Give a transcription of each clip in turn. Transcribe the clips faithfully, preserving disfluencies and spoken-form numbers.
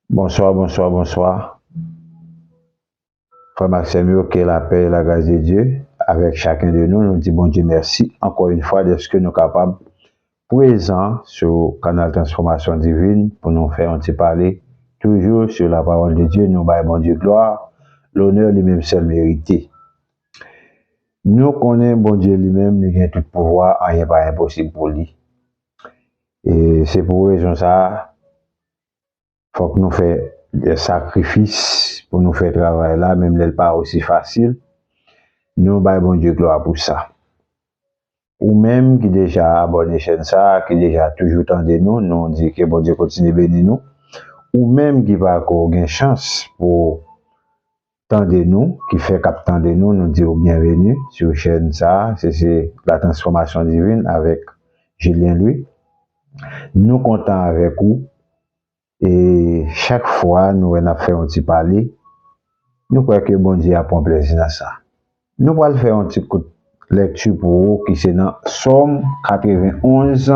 Bonswa, bonswa, bonswa. Frè m ak sè m yo, ke lapè e lagras de Dye avèk chaken de nou. Nou di Bondye mèsi ankò yon fwa dèske nou kapab prezan sou kanal Transfòmasyon Divin pou nou fè yon ti pale toujou sou lapawòl de Dye. Nou bay Bondye glwa, lonè li menm sèl merite. Nou konnen Bondye li menm, li gen tout pouvwa, anyen pa enposib pou li. E se pou rezon sa a, fòk nou fè de sakrifis pou nou fè travay la, menm lè l pa osi fasil. Nou bay Bondye glwa pou sa. Ou menm ki deja abòne chèn sa a, ki deja toujou tande nou, nou di ke Bondye kontinye beni nou. Ou menm ki pako gen chans pou tande nou, ki fèk ap tande nou, nou di w byenveni sou chèn sa a. Se, se La Transformation Divine avèk Julien Louis. Nou kontan avèk ou. E chak fwa nou wè n ap fè yon ti pale, nou kwè ke Bondye ap pran plezi nan sa. Nou pral fè yon ti kout lèkti pou ou ki se nan Sòm katrevenonz.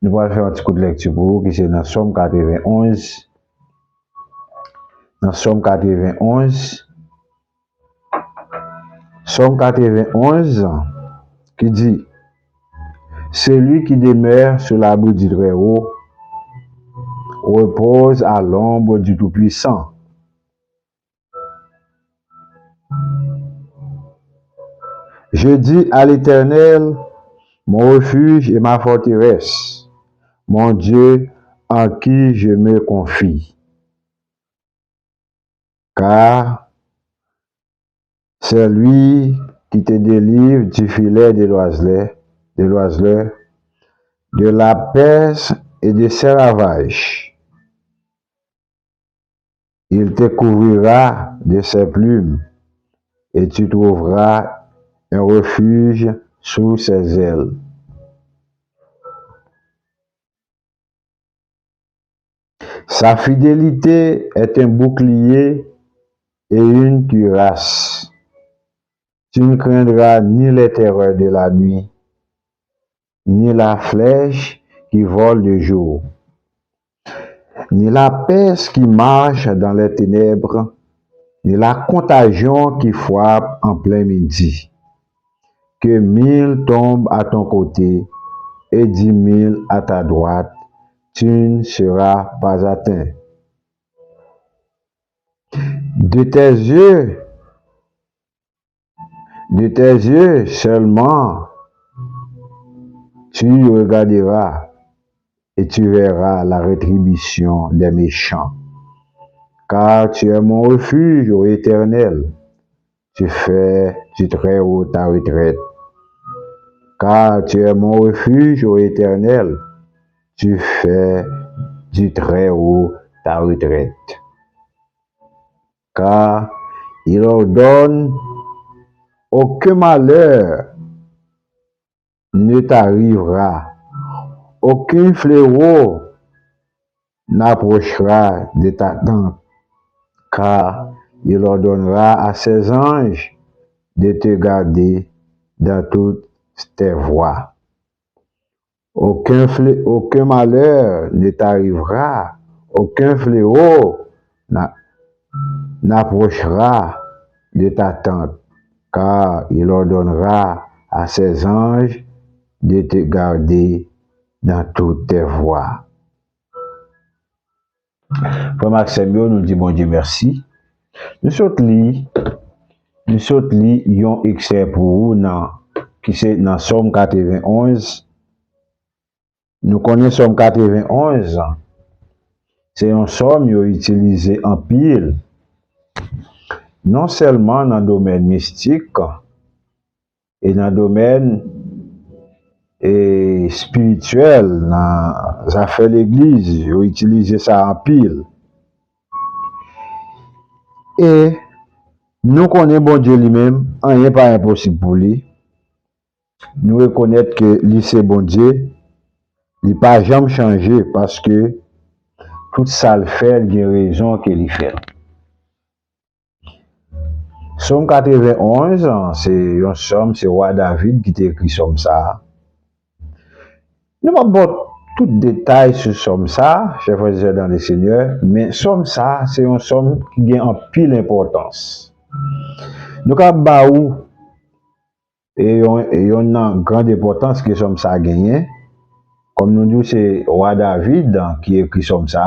Nou pral fè yon ti kout lèkti pou ou ki se nan Sòm katrevenonz. Nan Sòm katrevenonz, Sòm katrevenonz ki di, Celui qui demeure sous l'abri du Très-Haut repose à l'ombre du Tout-Puissant. Je dis à l'Éternel, mon refuge et ma forteresse, mon Dieu en qui je me confie. Car c'est lui qui te délivre du filet de l'oiseleur, de l'oiseleur, de la peste et de ses ravages. Il te couvrira de ses plumes, et tu trouveras un refuge sous ses ailes. Sa fidélité est un bouclier et une cuirasse. Tu ne craindras ni les terreurs de la nuit, ni la flèche qui vole de jour, ni la peste qui marche dans les ténèbres, ni la contagion qui frappe en plein midi. Que mille tombent à ton côté et dix mille à ta droite, tu ne seras pas atteint. De tes yeux, de tes yeux seulement, tu regarderas et tu verras la rétribution des méchants. Car tu es mon refuge, ô Éternel, tu fais du Très-Haut ta retraite. Car tu es mon refuge, ô Éternel, tu fais du Très-Haut ta retraite. Car il ordonne, aucun malheur ne t'arrivera, aucun fléau n'approchera de ta tente, car il ordonnera à ses anges de te garder dans toutes tes voies. Aucun flé-, aucun malheur ne t'arrivera, aucun fléau n'a-, n'approchera de ta tente, car il ordonnera à ses anges de te garder dans toutes tes voies. Frè m ak sè m yo, nou di Bondye mèsi. Nou sot li, nou sot li yon eksè pou ou nan, ki se nan Sòm katrevenonz. Nou konnen Sòm katrevenonz, se yon sòm yo itilize anpil, non sèlman nan domèn mistik, e nan domèn, e, espirityèl, nan zafè legliz, yo itilize sa anpil. E nou konnen Bondye li menm, anyen pa enposib pou li. Nou rekonèt ke li se Bondye, li pa janm chanje, paske tout sa l fè, l gen rezon ke li fè l. Sòm katrevenonz, se yon sòm, se wa David ki te ekri sòm sa a. Nou p ap ba w tout detay sou sòm sa, chè frè e sè dan le Senyè, men sòm sa, se yon sòm ki gen anpil enpòtans. Nou ka ba ou e yon, e yon nan gran enpòtans ke sòm sa genyen. Kòm nou di w, se wa David ki ekri sòm sa,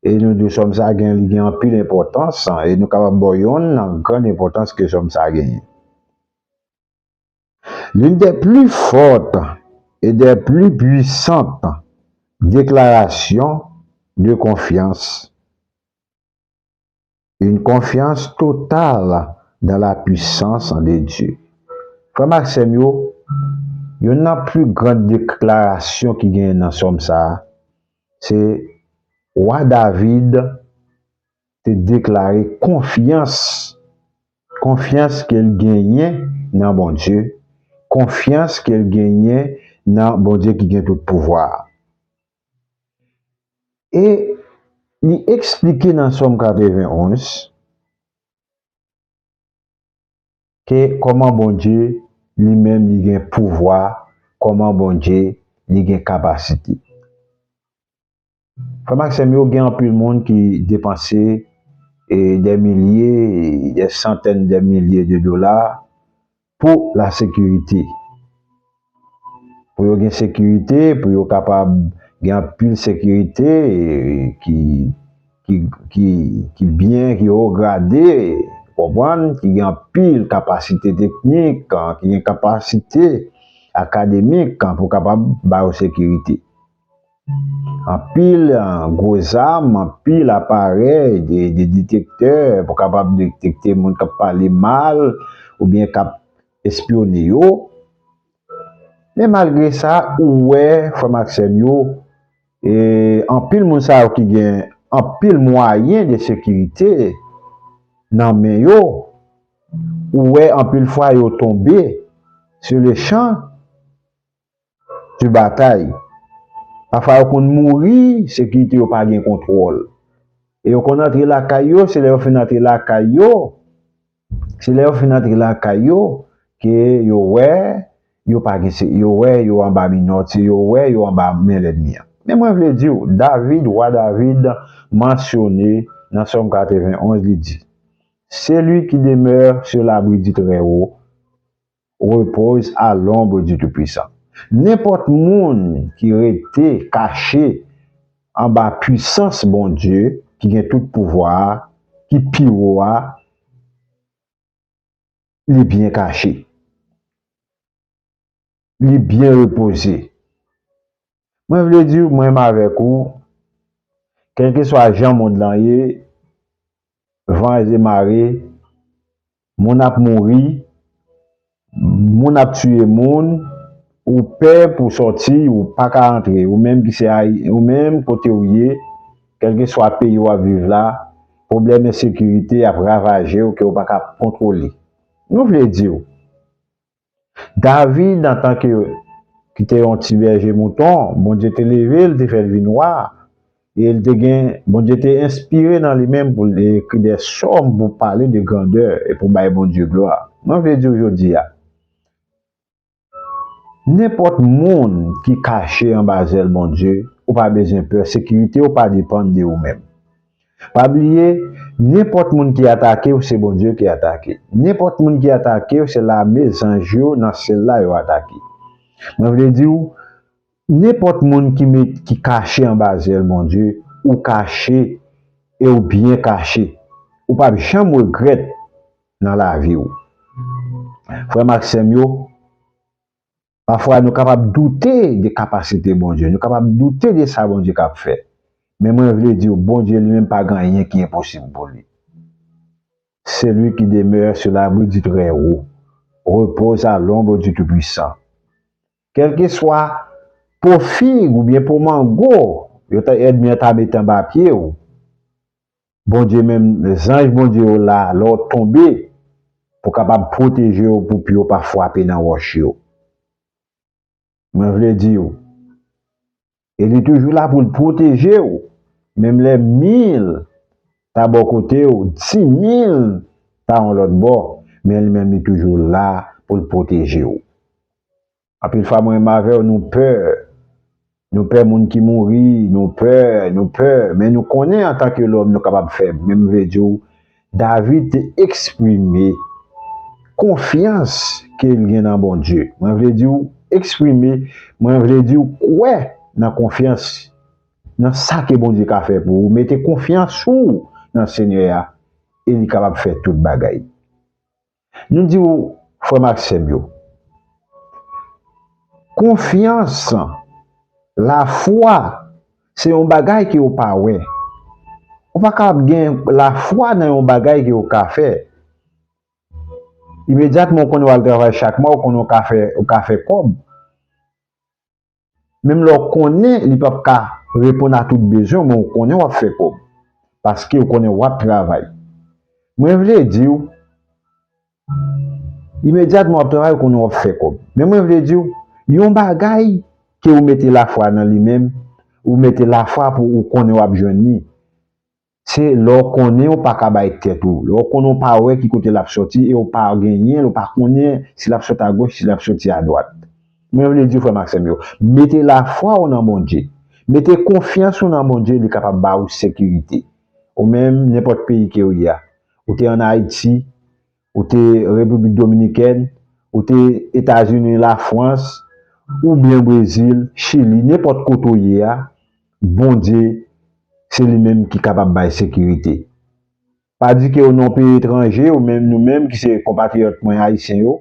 e nou di w sòm sa gen, li gen anpil enpòtans, e nou kapab ba w yon nan gran enpòtans ke sòm sa genyen. L'une des plus fortes et des plus puissantes déclarations de confiance. Une confiance totale dans la puissance de Dieu. Frè m ak sè m yo, youn nan pli gran deklarasyon ki genyen nan sòm sa a, se wa David te deklare konfyans, konfyans ke l genyen nan Bondye, konfyans ke l genyen nan Bondye ki gen tout pouvwa a. E li eksplike nan Sòm katrevenn onz ke kòman Bondye li menm li gen pouvwa, kòman Bondye li gen kapasite. Frè m ak sè m yo, gen anpil moun ki depanse e dè milye, dè santèn dè milye de dola pou la sekirite. Pou yo gen sekirite, pou yo kapab gen anpil sekirite e ki, ki, ki, ki byen, ki wo grade, konprann, ki gen anpil kapasite teknik, ki gen kapasite akademik pou kapab ba yo sekirite. Anpil gwo zam, anpil aparèy, de, de detektè pou kapab detekte moun k ap pale mal oubyen k ap espyone yo. Men malgre sa, ou wè, frè m ak sè m yo, e anpil moun sa yo ki gen anpil mwayen de sekirite nan men yo, ou wè anpil fwa yo tonbe sur le champ de bataille. Pafwa yo konn mouri, sekirite yo pa gen kontwòl. E yo konn antre lakay yo, se lè yo fin antre lakay yo, se lè yo fin antre lakay yo, ke yo wè, yo pa gen se, yo wè yo anba minòt, se yo wè yo anba men lènmi an. Men mwen vle di w, David, wa David, mansyone nan Sòm katrevenn onz, li di, Celui qui demeure sur l'abri du Très-Haut repose à l'ombre du Tout-Puissant. Nenpòt moun ki rete kache anba pwisans Bondye, ki gen tout pouvwa a, ki pi wo a, li byen kache. Li byen repoze. Mwen vle di w, mwen menm avèk ou, kèlkeswa jan mond lan ye, van e mare, moun ap mouri, moun ap tiye moun, ou pè pou sòti, ou pa ka antre, ou menm ki se Ayi-, ou menm kote w ye, kèlkeswa peyi w ap viv la, pwoblèm ensekirite ap ravaje w ke w pa ka kontwole. Nou vle di w, David, antanke ki te yon ti bèje mouton, Bondye te leve l, te fè l vin wa, e l te gen, Bondye te enspire nan li menm pou l ekri de sòm pou pale de grandè e pou bay Bondye glwa. Mwen vle di w jodi a, nenpòt moun ki kache anba zèl Bondye, ou pa bezwen pè, sekirite w pa depann de ou menm. Pa bliye, nenpòt moun ki atake w, se Bondye ki atake. Nenpòt moun ki atake w, se lame zanj yo nan syèl la yo atake. Mwen vle di w, nenpòt moun ki met, ki kache anba zèl Bondye, ou kache e ou byen kache. Ou p ap janm regrèt nan lavi w. Frè m ak sè m yo, pafwa, nou kapab doute de kapasite Bondye. Nou kapab doute de sa Bondye k ap fè. Men mwen vle di w, Bondye li menm pa gen anyen ki enposib pou li. Celui qui demeure sur l'abri du Très-Haut repose à l'ombre du Tout-Puissant. Kèlkeswa po fig oubyen po mango yo ta, ènmi an ta mete anba pye w, Bondye menm, zanj Bondye yo la, lè w tonbe, pou kapab pwoteje w, pou pye w pa frape nan wòch yo. Mwen vle di w, e li toujou la pou l pwoteje w, menm lè mil ta bò kote w, dimil ta yon lòt bò, men li menm li toujou la pou l pwoteje w. Anpil fwa mwen menm avè w, nou pè. Nou pè moun ki mouri, nou pè, nou pè, men nou konnen antanke lòm nou kapab fèb. Men m vle di w, David te eksprime konfyans ke l gen nan Bondye. Mwen vle di w eksprime, mwen vle di w kwè nan konfyans, nan sa ke Bondye ka fè pou ou. Mete konfyans ou nan Senyè a, e li kapab fè tout bagay. Nou di w, frè m ak sè m yo, konfyans, lafwa, se yon bagay ke w pa wè. Ou pa kapab gen lafwa nan yon bagay ke w ka fè. Imedyatman w konnen w al travay chak mwa, w konnen w ka fè, w ka fè kòb. Menm lè w konnen li p ap ka reponn a tout bezwen w, men w konnen w ap fè kòb. Paske w konnen w ap travay. Mwen vle di w, imedyatman w ap travay, w konnen w ap fè kòb. Men mwen vle di w, yon bagay ke w mete lafwa nan li menm, ou mete lafwa pou ou konnen w ap jwenn li. Se lè w konnen w pa ka bay tèt ou, lè w konnen w pa wè ki kote l ap sòti e w pa genyen l, w pa konnen si l ap sòti agoch, si l ap sòti adwat. Mwen vle di w, frè m ak sè m yo, mete lafwa w nan Bondye. Mete konfyans ou nan Bondye, li kapab ba ou sekirite. Ou menm, nenpòt peyi ke w ye a, ou te ann Ayiti, ou te Repiblik Dominikèn, ou te Etazini, Lafrans, oubyen Brezil, Chili, nenpòt kote w ye a, Bondye, se li menm ki kapab bay sekirite. Pa di ke w nan yon peyi etranje, ou menm, nou menm ki se konpatriyòt mwen ayisyen yo,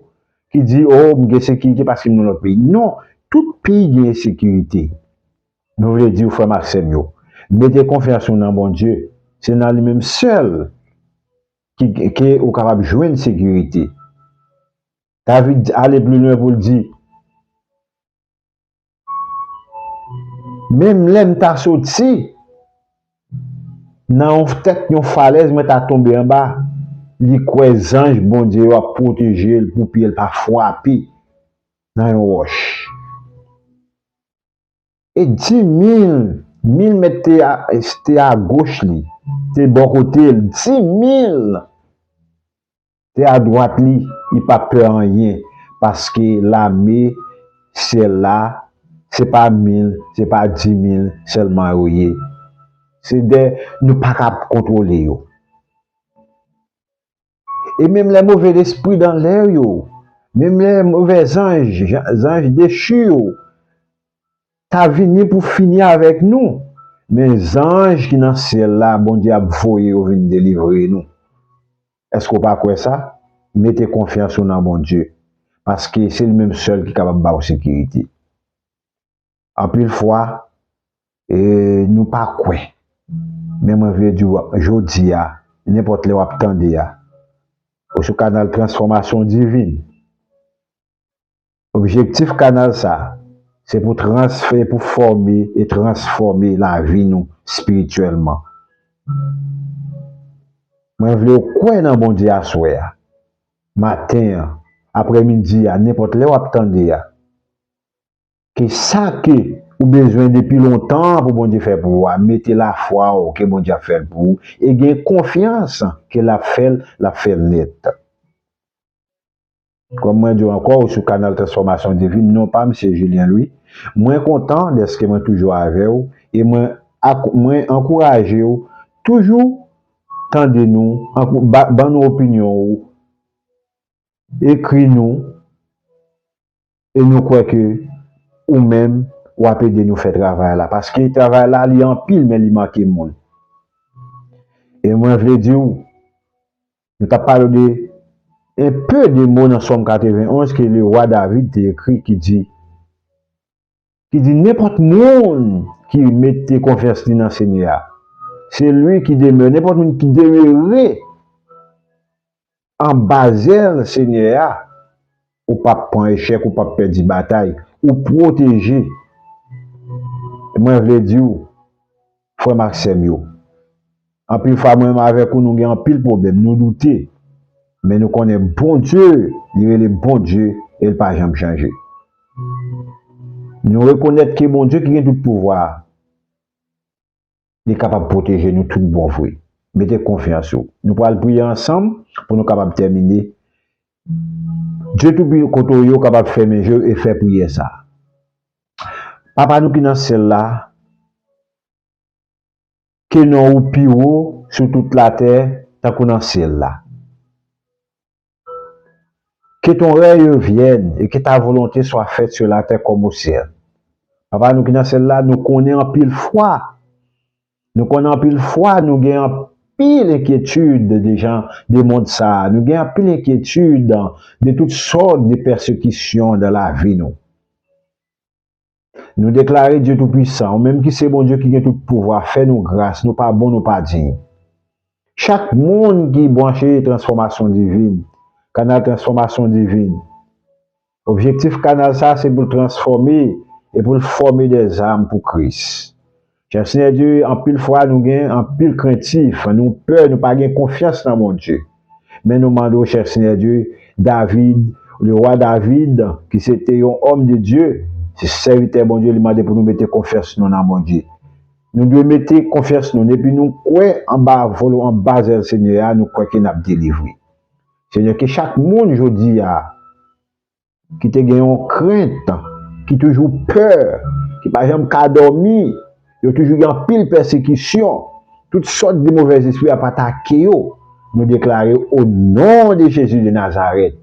ki di, "O, m gen sekirite paske m nan lòt peyi." Non, tout peyi gen ensekirite. Nou vle di w, frè m ak sè m yo, mete konfyans ou nan Bondye. Se nan li menm sèl ki, ke ou kapab jwenn sekirite. David ale pli lwen pou l di, "Menm lè m ta soti nan yon tèt yon falèz, mwen ta tonbe anba, li kwè zanj Bondye yo ap pwoteje l pou pye l pa frape nan yon wòch." E di mil, mil mèt te a, te agoch li, te bò kote l, di mil te adwat li, li p ap pè anyen, paske lame syèl la, se pa mil, se pa di mil sèlman yo ye. Se de, nou pa kab kontwole yo. E menm lè move lespri dan lè yo, menm lè move zanj, zanj dechi yo, ta vini pou fini avèk nou. Men zanj ki nan syèl la, Bondye ap voye yo vin delivre nou. Èske w pa kwè sa? Mete konfyans ou nan Bondye, paske se li menm sèl ki kapab ba w sekirite. Anpil fwa, e, nou pa kwè. Men mwen vle di w, jodi a, nenpòt lè w ap tande a, ou sou kanal Transfòmasyon Divin. Objektif kanal sa, se pou transfè, pou fòme e transfòme lavi nou espirityèlman. Mwen vle w kwè nan Bondye aswè a, maten an, aprèmidi a, nenpòt lè w ap tande a. Ke sa ke ou bezwen depi lontan pou Bondye fè pou ou a, mete lafwa w ke Bondye ap fè l pou ou, e gen konfyans ke l ap fè l, l ap fè l nèt. Kòm mwen di w ankò, ou sou kanal Transfòmasyon Divin, non pa m se Julien Louis. Mwen kontan dèske mwen toujou avè w e mwen ak-, mwen ankouraje w toujou tande nou, ankou-, ba-, ban nou opinyon ou, ekri nou, e nou kwè ke ou menm, w ap ede nou fè travay la. Paske travay la, li anpil, men li manke moun. E mwen vle di w, nou t ap pale de un peu de mots nan Sòm katrevenn onz ke le wa David te ekri, ki di, ki di, nenpòt moun ki mete konfyans li nan Senyè a, celui qui demeure, nenpòt moun ki demere anba zèl Senyè a, ou p ap pran echèk, ou p ap pèdi batay, ou pwoteje. Mwen vle di w, frè m ak sè m yo, anpil fwa mwen menm avèk ou, nou gen anpil pwoblèm, nou doute. Men nou konnen Bondye, li rele Bondye e l pa janm chanje. Nou rekonèt ke Bondye ki gen tout pouvwa a, li kapab pwoteje nou tout bon vre. Mete konfyans ou. Nou pral priye ansanm pou nou kapab tèmine. Dye Toupisan, kote w ye, w kapab fèmen je w e fè priyè sa a. Papa nou ki nan syèl la, ke non ou pi wo sou tout latè tankou nan syèl la. Que ton règne vienne et que ta volonté soit faite sur la terre comme au ciel. Papa nou ki nan syèl la, nou konnen anpil fwa. Nou konnen anpil fwa, nou gen anpil enkyetid de jan de mond sa a. Nou gen anpil enkyetid de tout sòt de pèsekisyon nan lavi nou. Nou deklare Dye Toupisan, ou menm ki se Bondye ki gen tout pouvwa, fè nou gras, nou pa bon, nou pa diy. Chak moun ki branche Transfòmasyon Divin, kanal Transfòmasyon Divin, objektif kanal sa se pou l transfòme e pou l fòme dèzam pou Kris. Chè Senyè Dye, anpil fwa nou gen anpil krentif, nou pè, nou pa gen konfyans nan Bondye. Men nou mande w, chè Senyè Dye, David, le wa David, ki se te yon òm de Dye, se sèvitè Bondye, li mande pou nou mete konfyans nou nan Bondye. Nou dwe mete konfyans nou, depi nou kwè anba volo, anba zèl Senyè a, nou kwè ke n ap delivre. Senyè, ke chak moun jodi a, ki te gen yon krent, ki toujou pè, ki pa janm ka dòmi, yo toujou gen anpil pèsekisyon, tout sòt de movèzespri ap atake yo, nou deklare o non de Jezi de Nazarèt,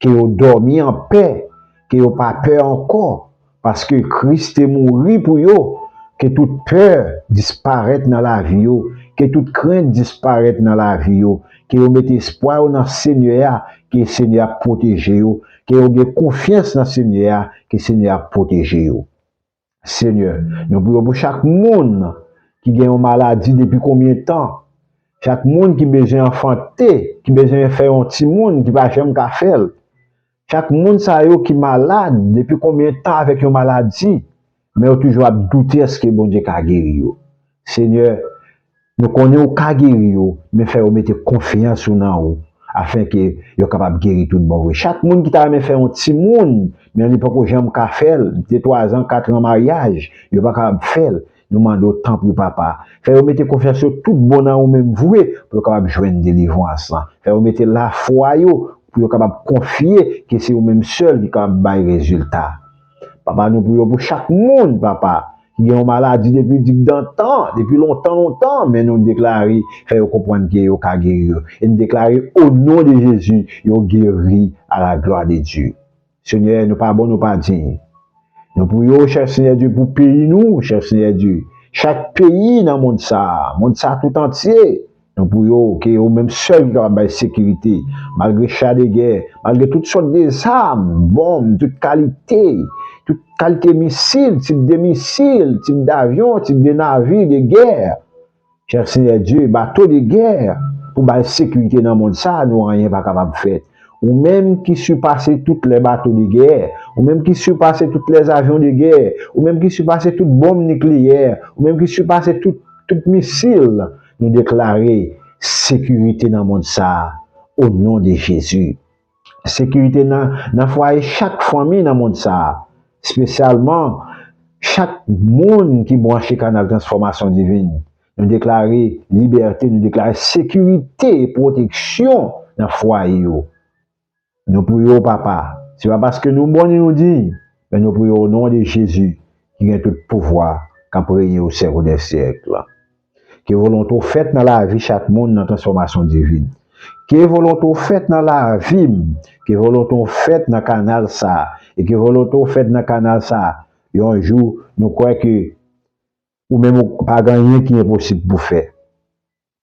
ke yo dòmi an pè, ke yo pa pè ankò, paske Kris te mouri pou yo, ke tout pè disparèt nan lavi yo, ke tout krent disparèt nan lavi yo, ke yo mete espwa yo nan Senyè a, ke Senyè a ap pwoteje yo, ke yo gen konfyans nan Senyè a, ke Senyè a ap pwoteje yo. Senyè, nou priye pou chak moun ki gen yon maladi depi konbyen tan, chak moun ki bezwen anfante, ki bezwen fè yon timoun ki pa janm ka fè l, chak moun sa yo ki malad depi konbyen tan avèk yon maladi, men yo toujou ap doute èske Bondye ka geri yo. Senyè, nou konnen ou ka geri yo, men fè yo mete konfyans ou nan ou, afenke yo kapab geri tout bon vre. Chak moun ki ta renmen fè yon timoun, men li poko janm ka fè l, de twa zan, kat an maryaj, yo pa kapab fè l. Nou mande w, tanpri, Papa, fè yo mete konfyans yo tout bon nan ou menm vre, pou yo kapab jwenn delivrans lan. Fè yo mete lafwa yo, pou yo kapab konfye ke se ou menm sèl ki kapab bay rezilta. Papa, nou priye w pou chak moun, Papa, ki gen yon maladi depi digdantan, depi lontan, lontan, men nou deklare, fè yo konprann ke yo ka geri yo. E nou deklare, o non de Jezi, yo geri à la gloire de Dieu. Senyè, nou pa bon, nou pa diy. Nou priye w, chè Senyè Dye, pou peyi nou, chè Senyè Dye. Chak peyi nan mond sa a, mond sa a tout antye, nou priye w ke ou menm sèl ki kapab bay sekirite, malgre cha de gè, malgre tout sòt de zam, bonm, tout kalite, tout kalite misil, tip de misil, tip davyon, tip de navi de gè. Chè Senyè Dye, bato de gè pou bay sekirite nan mond sa a, nou anyen pa kapab fèt. Ou menm ki sipase tout lè bato de gè, ou menm ki sipase tout lè avyon de gè, ou menm ki sipase tout bonm nikleyè, ou menm ki sipase tout, tout misil, nou deklare sekirite nan mond sa a, o non de Jezi. Sekirite nan, nan fwaye chak fanmi nan mond sa a, espesyalman chak moun ki branche kanal Transfòmasyon Divin. Nou deklare libète, nou deklare sekirite e pwoteksyon nan fwaye yo. Nou priye w, Papa, se pa paske nou bon ni nou diy, men nou priye w o non de Jezi ki gen tout pouvwa, k ap renye o syèk dè syèk. Ke volonte w fèt nan lavi chak moun nan Transfòmasyon Divin. Ke volonte w fèt nan lavi m, ke volonte w fèt nan kanal sa a, e ke volonte w fèt nan kanal sa a. Yon jou, nou kwè ke ou menm ou pa gen anyen ki enposib pou fè.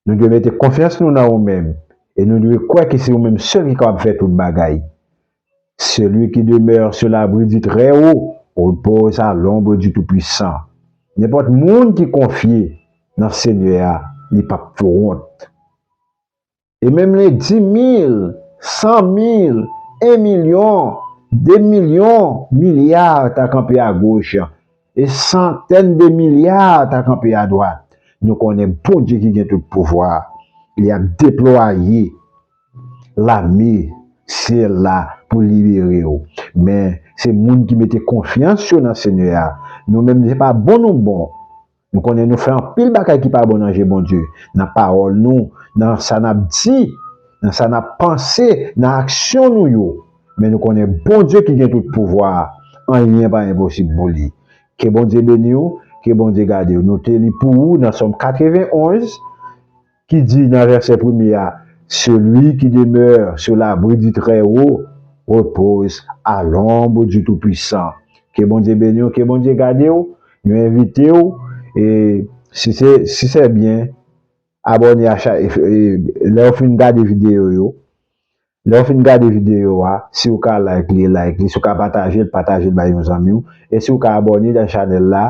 Nou dwe mete konfyans nou nan ou menm, e nou dwe kwè ke se ou menm sèl ki kapab fè tout bagay. Celui qui demeure sous l'abri du Très-Haut repose à l'ombre du Tout-Puissant. Nenpòt moun ki konfye nan Senyè a, li p ap wont. E menm lè dis mil, san mil, en milyon, de milyon, milya ta kanpe agoch, e santèn de milya ta kanpe adwat, nou konnen Bondye ki gen tout pouvwa, li ap deplwaye lame syèl la pou libere w. Men, se moun ki mete konfyans yo nan Senyè a. Nou menm, se pa bon nou bon. Nou konnen nou fè anpil bagay ki pa bon nan je Bondye, nan pawòl nou, nan sa n ap di, nan sa n ap panse, nan aksyon nou yo. Men nou konnen Bondye ki gen tout pouvwa a, anyen pa enposib pou li. Ke Bondye beni w, ke Bondye gade w. Nou te li pou ou nan Sòm katrevenn onz, ki di nan vèsè premye a, Celui qui demeure sur l'abri du Très-Haut repose à l'ombre du Tout-Puissant. Ke Bondye beni w, ke Bondye gade w. Nou envite w, e si se, si se byen, abòne a cha, e, e, lè w fin gade videyo yo, lè w fin gade videyo a, si w ka like li, like li, si w ka pataje l, pataje l bay yon zanmi w, e si w ka abòne nan chanèl la,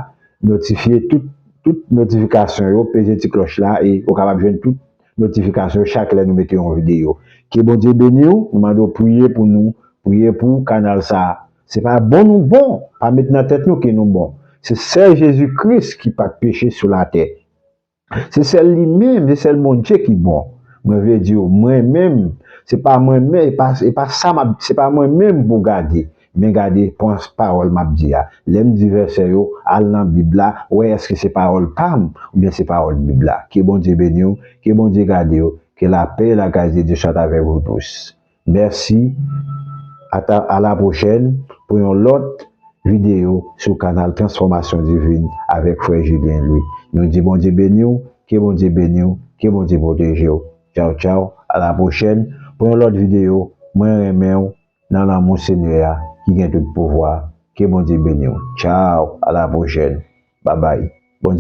notifye tout, tout notifikasyon yo, peze ti klòch la, e ou kapab jwenn tout notifikasyon yo chak lè nou mete yon videyo. Ke Bondye beni w, nou mande w priye pou nou, priye pou kanal sa. Se pa bon nou bon, pa met nan tèt nou ke nou bon. Se sèl Jezi Kris ki pa t peche sou latè. Se sèl li menm, se sèl Bondye ki bon. Mwen vle di w, mwen menm, se pa mwen menm, e pa, e pa sa m ap, se pa mwen menm pou gade. Men gade, pran pawòl m ap di a. Lè m di vèsè yo, al nan Bib la, wè èske se pawòl pa m, oubyen se pawòl Bib la. Ke Bondye beni w, ke Bondye gade w, que la paix et la grâce de Dieu soient avec vous tous. Mèsi. A ta, a la pwochèn pou yon lòt videyo sou kanal Transformation Divine avèk frè Julien Louis. Nou di Bondye beni w, ke Bondye beni w, ke Bondye pwoteje w. Tchaw, tchaw, a la pwochèn pou yon lòt videyo. Mwen renmen w nan lanmou Senyè a ki gen tout pouvwa. Ke Bondye beni w. Tchaw, a la pwochèn. Babay.